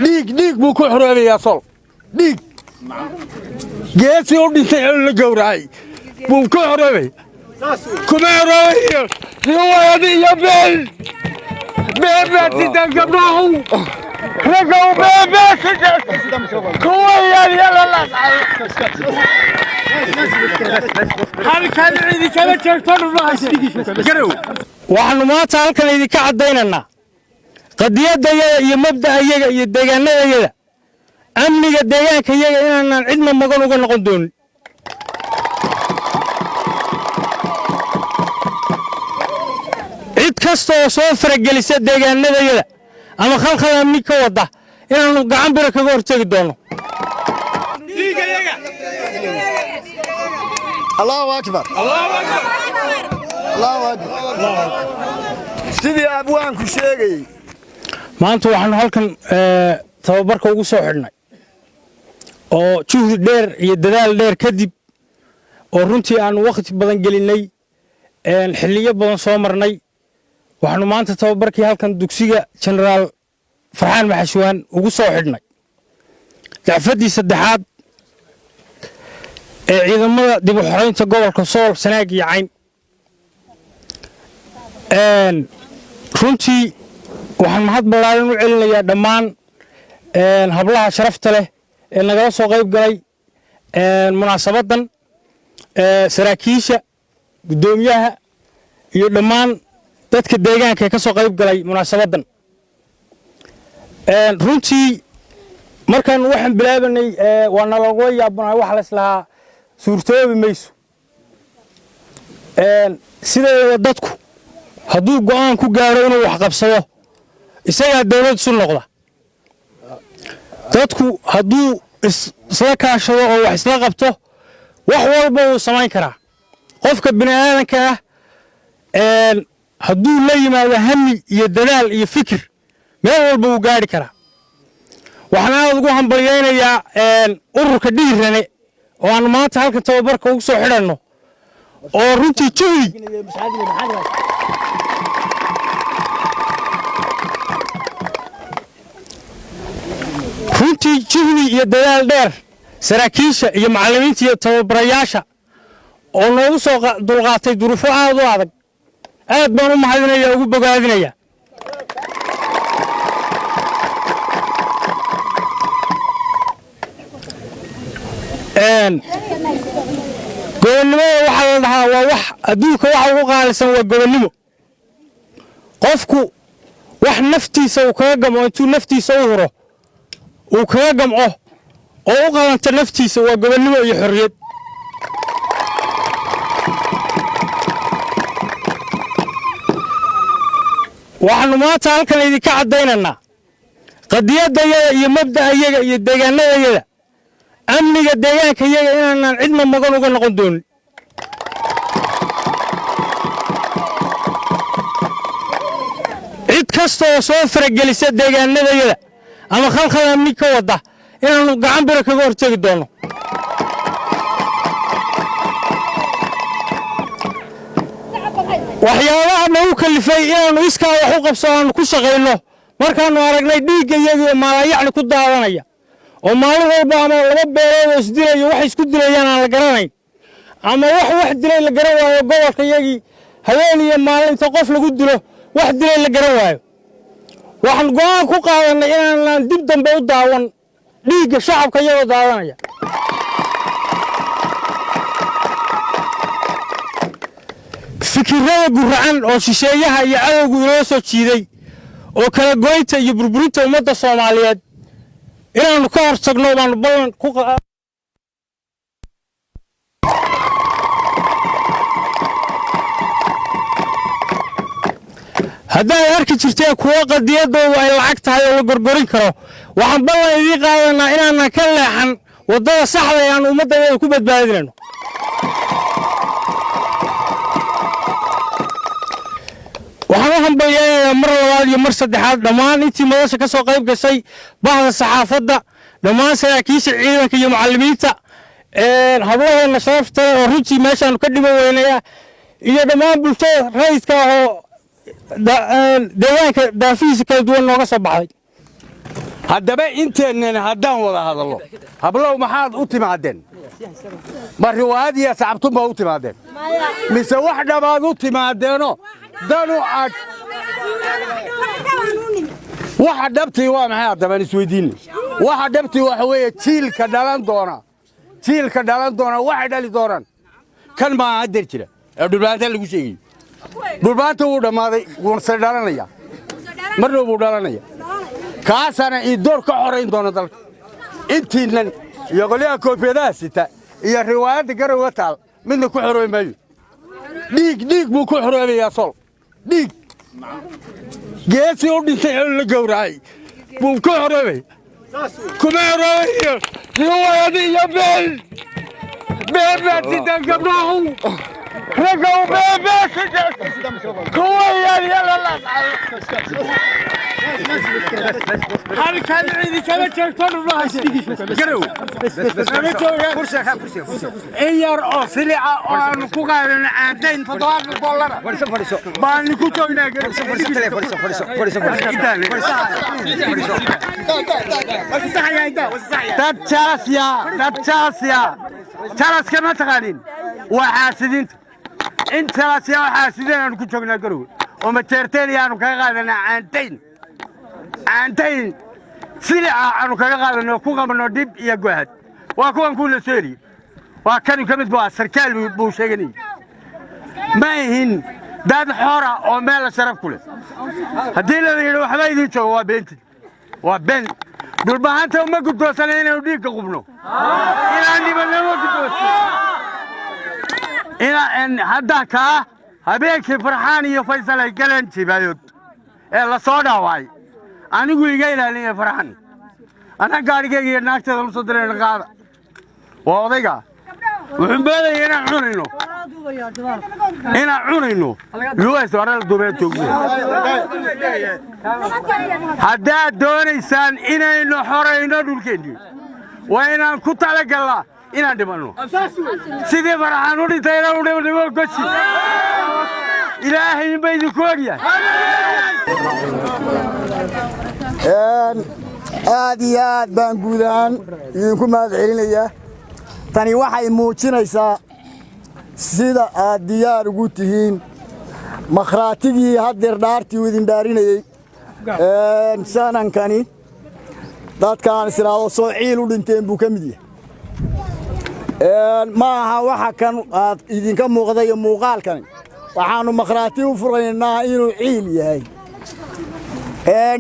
Dhiig, dhiig buu ku xoroobayaa Sool. Dhiig geesi u dhintay oo la gowracay buu ku xoroobay. Kuma xoroobayo riwaayad iyo been. Been baad sidaan, gabdhahu, raggow, been baad sidaan. Kuwa yaryara halkan idinkala joogto garow. Waxaannu maanta halkan idinka caddaynaynaa qadiyaddayaga iyo mabda'ayaga iyo deegaannadayaga, amniga deegaankayaga inaanaan cidna magan uga noqon doonin. Cid kasta oo soo faragelisa deegaannadayada ama khalkhal amni ka wadda inaannu gacan bira kaga hortegi doonno. Allahu akbar, Allahu akbar! Sidii abwaanku sheegayey. Maanta waxaannu halkan tababarka ugu soo xidhnay oo juhdi dheer iyo dadaal dheer kadib, oo runtii aannu wakhti badan gelinnay, xilliyo badan soo marnay, waxaannu maanta tababarkii halkan dugsiga Jenaraal Farxaan Maxashwaan ugu soo xidhnay dacfaddii saddexaad ee ciidamada dib u xoraynta gobolka Sool, Sanaag iyo Cayn. Runtii waxaan mahad ballaaran u celinayaa dhammaan hablaha sharafta leh ee nagala soo qayb galay munaasabaddan, saraakiisha, guddoomiyaha iyo dhammaan dadka deegaanka ee ka soo qayb galay munaasabaddan. Runtii markaan waxaan bilaabanay waa nalagula yaabanahay, waxa la islahaa suurtoobi mayso. Sideedaba dadku hadduu go'aan ku gaadho inuu wax qabsado, isagaa dawlad isu noqda. Dadku hadduu isla kaashado oo wax isla qabto, wax walba wuu samayn karaa. Qofka bini aadanka ah hadduu la yimaado hami iyo dadaal iyo fikir, meel walba wuu gaadhi karaa. Waxaan aad ugu hambalyaynayaa ururka Dhiirane oo aan maanta halkan tababarka ugu soo xidhanno, oo runtii juhdi iyo dadaal dheer, saraakiisha iyo macallimiinta iyo tababarayaasha oo noogu soo dulqaatay duruufo aad u adag, aad baan u mahadinaya, ugu bogaadinaya. Gobonnimada waxaa la dhahaa waa wax adduunka waxa ugu qaalisan, waa gobonnimo. Qofku wax naftiisa uu kaga gamco, intuu naftiisa u huro uu kaga gamco oo u qalanto naftiisa, waa gobonnimo iyo xorriyad. Waxaannu maanta halkan idinka caddaynaynaa qadiyaddayaga iyo mabda'ayaga iyo deegaannadayaga, amniga deegaankayaga inaanaan cidna magan uga noqon doonin. Cid kasta oo soo faragelisa deegaannadayada ama khalkhal amni ka wadda inaannu gacan bira kaga hortegi doonno. Waxyaabaha nagu kalifay inaannu iskaa wax u qabso, aanu ku shaqayno, markaannu aragnay dhiigga iyagii maalayacni ku daadanaya oo maalin walba ama laba beelood oo isdilayo waxay isku dilayaan aan la garanayn, ama wax wax dilay la garan waayo, gobolka iyagii haween iyo maalin inta qof lagu dilo wax dilay la garan waayo, waxaan go'aan ku qaadannay inaanaan dib dambe u daawan dhiigga shacabka iyagoo daadanaya. Fikirrada guracan oo shisheeyaha iyo cadowgu inoo soo jiiday oo kala goynta iyo burburinta ummadda Soomaaliyeed inaannu ka hor tagno baanu ballan ku. Haddaad arki jirteen kuwo qadiyadoodu ay lacag tahay oo la gorgorin karo, waxaan ballan idiin qaadanaa inaanan ka leexan waddada saxda ee aan ummaddayada ku badbaadinayno. Waxaan u hambalyaynayaa mar labaad iyo mar saddexaad dhammaan intii madasha ka soo qayb gashay, bahda saxaafadda, dhammaan saraakiisha ciidanka iyo macallimiinta, hablaheenna sharafta oo runtii meeshaanu ka dhiman weynaya, iyo dhammaan bulshada rayidka ah oo deegaanka daafihiisa kala duwan nooga soo baxday. Haddaba inteennan haddaan wada hadallo, hablow, maxaad u timaadeen? Ma riwaayad iyo sacabtun baa u timaadeen mise wax dhabaad u timaadeenoo danu aad? Waxa dhabtii waa maxay haddabaan isweydiinay? Waxa dhabtii waxa weeye jiilka dhalan doona, jiilka dhalan doona waxay dhali doonaan. Kan maa haddeer jira ee Dhulbaanta lagu sheegayo, Dhulbaanta wuu dhammaaday, wuunse dhalanaya, marnhow buu dhalanaya. Kaasana iidoor ka xorayn doona dalka. Intiinnan iyo qolyaha koofiyadaha sita iyo riwaayadda Garowga taal midna ku xoroobi maayo. Dhiig, dhiig buu ku xoroobayaa Sool. Dhiig geesi u dhintay oo la gowracay buu ku xoroobay. Kuma xoroobayo riwaayad iyo been. Been baad sitaan gabdhahu, raggow, been been sitaan kuwa yaryara. Halkan cidi kama joogto Garow, kama joogaan. In yar oo silica oo aanu ku qaadano caantayn $70 baanu ku joognaa Garow. Dad jalasya, dad jalasya. Jalaska ma taqaanin? Waa xaasidiinta. In jalasya oo xaasidiin aanu ku joognaa Garowe oo Majeerteen aanu kaga qaadanaa caantayn, caantayn silica aanu kaga qaadano, ku qabno dhib iyo gohad. Waa kuwan kuu la soo eriyey, waa kani ka mid bu sarkaal buu sheeganayay. Ma ihin dad xora oo meel sharaf ku leh. Haddii la yidhi waxba idin joogo, waa beenti, waa been. Dhulbahanta uma guddoonsana inaynu dhiigga qubno, inaan dhibanno ma guddoonsan. Hadda kaa habeenkii Farxaan iyo Faysal ay galeen Jibaayood ee la soo dhaawacay, anigu iga ilaalinaya Farxan, anaa gaadhigayga iyo naagteeda la soo dirayna qaada. Waa odayga wuxuu moodaya inaan cunayno, inaan cunayno lugays hore la duubeen toogna. Haddaad doonaysaan inaynu xorayno dhulkeennii, waa inaan ku talagallaa inaan dhimanno sidii Farxaan u dhintay, inaan u dhimannimo goji. Ilaahay inba idinku ogyahay. Aad iyo aad baan guud ahaan idinku mahad celinayaa. Tani waxay muujinaysaa sida aad diyaar ugu tihiin makhraatigii haddeer dhaartii uu idin dhaarinayey sanankani. Dadkaan isiraado soo ciil u dhinteen buu ka mid yahay. Ma aha waxa kan aad idinka muuqda iyo muuqaalkani. Waxaannu makhraati u furaynaa inuu ciil yahay.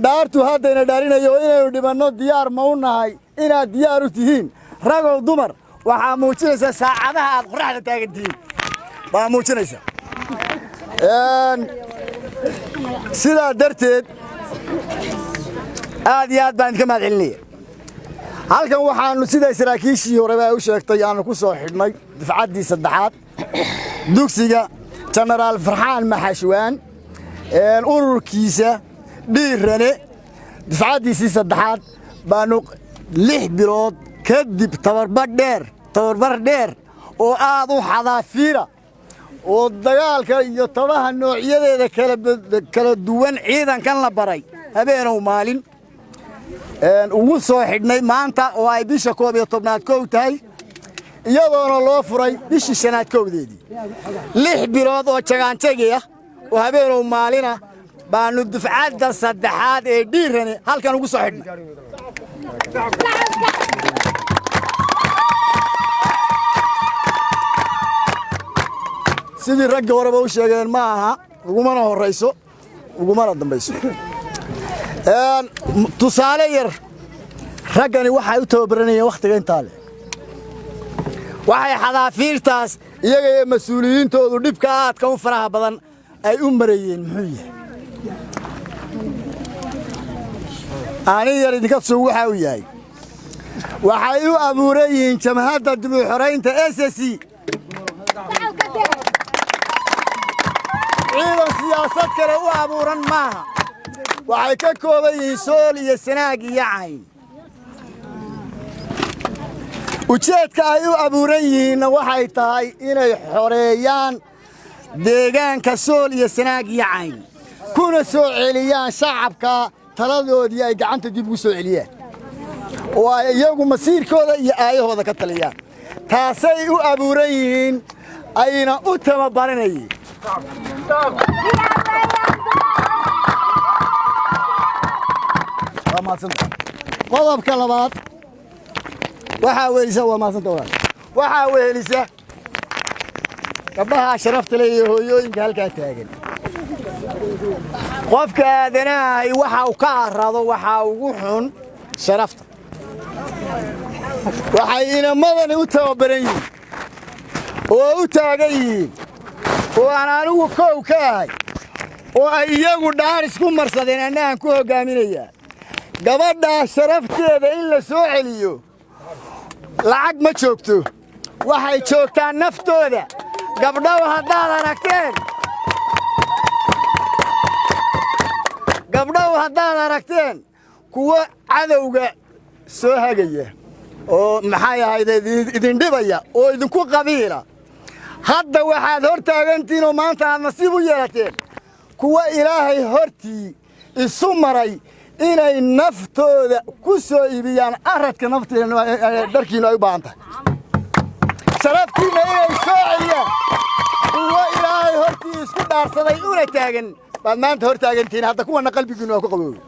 Dhaartu haddayna dhaarinayo inaynu dhimanno diyaar ma u nahay? Inaad diyaar u tihiin, ragow, dumar, waxaa muujinaysaa saacadaha aad qorraxda taagan tihiin baa muujinaysa. Sidaa darteed aad iyo aad baan idinka mahad celinaya. Halkan waxaannu, sida saraakiishii horeba ay u sheegtay, aanu ku soo xidhnay dufcaddii saddexaad dugsiga Jenaraal Farxaan Maxashwaan, ururkiisa Dhiirane. Dufcaddiisii saddexaad baanu 6 bilood kadib tabarbar dheer, tabarbar dheer oo aad u xadaafiira oo dagaalka iyo tabaha noocyadeeda kala duwan ciidankan la baray habeenow maalin, ugu soo xidhnay maanta oo ay bisha 11aad 1 tahay, iyadoona loo furay bishii shanaad 1deedii. 6 bilood oo jagaanjagi ah oo habeenow maalina baanu dufcadda saddexaad ee Dhiirane halkan ugu soo xidhnay. Sidii raggii horeba u sheegeen, ma aha ugumana horrayso ugumana dambayso. Tusaale yar, raggani waxay u tababaranayeen wakhtiga intaa leh, waxay xadaafiirtaas iyaga iyo mas-uuliyiintoodu dhibka aadka u faraha badan ay u marayeen muxuu yahay? Ani yar idinka sug. Waxa uu yahay, waxay u abuuran yihiin jamhadda dib u xoraynta SSC. Ciidan siyaasad kale u abuuran maaha. Waxay ka kooban yihiin Sool iyo Sanaag iyo Cayn. Ujeedka ay u abuuran yihiinna waxay tahay inay xoreeyaan deegaanka Sool iyo Sanaag iyo Cayn, kuna soo celiyaan shacabka taladoodii ay gacanta dib ugu soo celiyaan. Oo ay iyagu masiirkooda iyo aayahooda ka taliyaan. Taasay u abuuran yihiin, ayna u tababaranayeen. Waa mahadsanta. Qodobka labaad waxaa wehelisa, waa mahadsanta walaal, waxaa wehelisa gabdhaha sharafta leh iyo hooyooyinka halkaa taagan. Qofka aadanahay waxa uu ka arado waxaa ugu xun sharafta. Waxay inamadani u tababaran yihiin oo u taagan yihiin, oo aan anigu kow ka ahay, oo ay iyagu dhaar isku marsadeen, annahan ku hoggaaminayaa, gabadhaa sharafteeda in la soo celiyo. Lacag ma joogto, waxay joogtaa naftooda. Gabdhow haddaad aragteen, gabdhow haddaad aragteen kuwo cadowga soo hagaya oo maxay ahayd idin dhibaya oo idinku qabiila, hadda waxaad hor taagantihiin oo maanta aad nasiib u yeelateen kuwa Ilaahay hortii isu maray inay naftooda ku soo iibiyaan aradka nafteena dharkiinnu ay u baahan tahay, sharaftiinna inay soo celiyaan. Kuwo Ilaahay hortii isku dhaarsaday una taagan baad maanta hor taagantihiin. Hadda kuwanna qalbigiinnu waa ku qaboobay,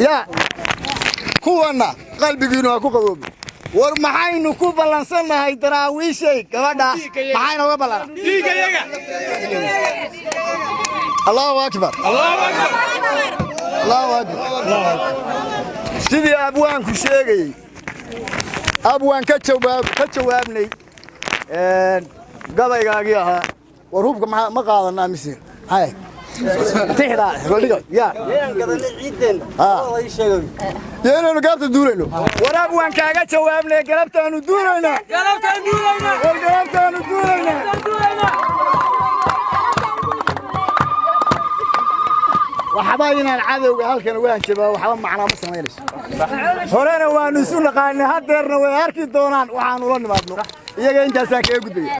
yaa kuwanna qalbigiinnu waa ku qaboobay. War maxaynu ku ballansannahay, Daraawiishay? Gabadhaas maxayna uga ballana? Allahu akbar, Allahu akbar. Sidii abwaanku sheegayey, abwaan ka jawaab ka jawaabnay gabaygaagii ahaa. War hubka maxaa ma qaadanaa mise maxay tixdaa rodhiga ya iyo inaynu galabta duulayno? War abwaan kaaga jawaabnay, galabtaanu duulaynaa. War galabtaanu duulaynaa. Waxba inaan cadowga halkan uga hanjabaa waxba macnaa ma samaynayso. Horena waanu isu naqaanay, haddeerna way arki doonaan waxaanu la nimaadno iyaga. Intaasaan kaga gudbaya.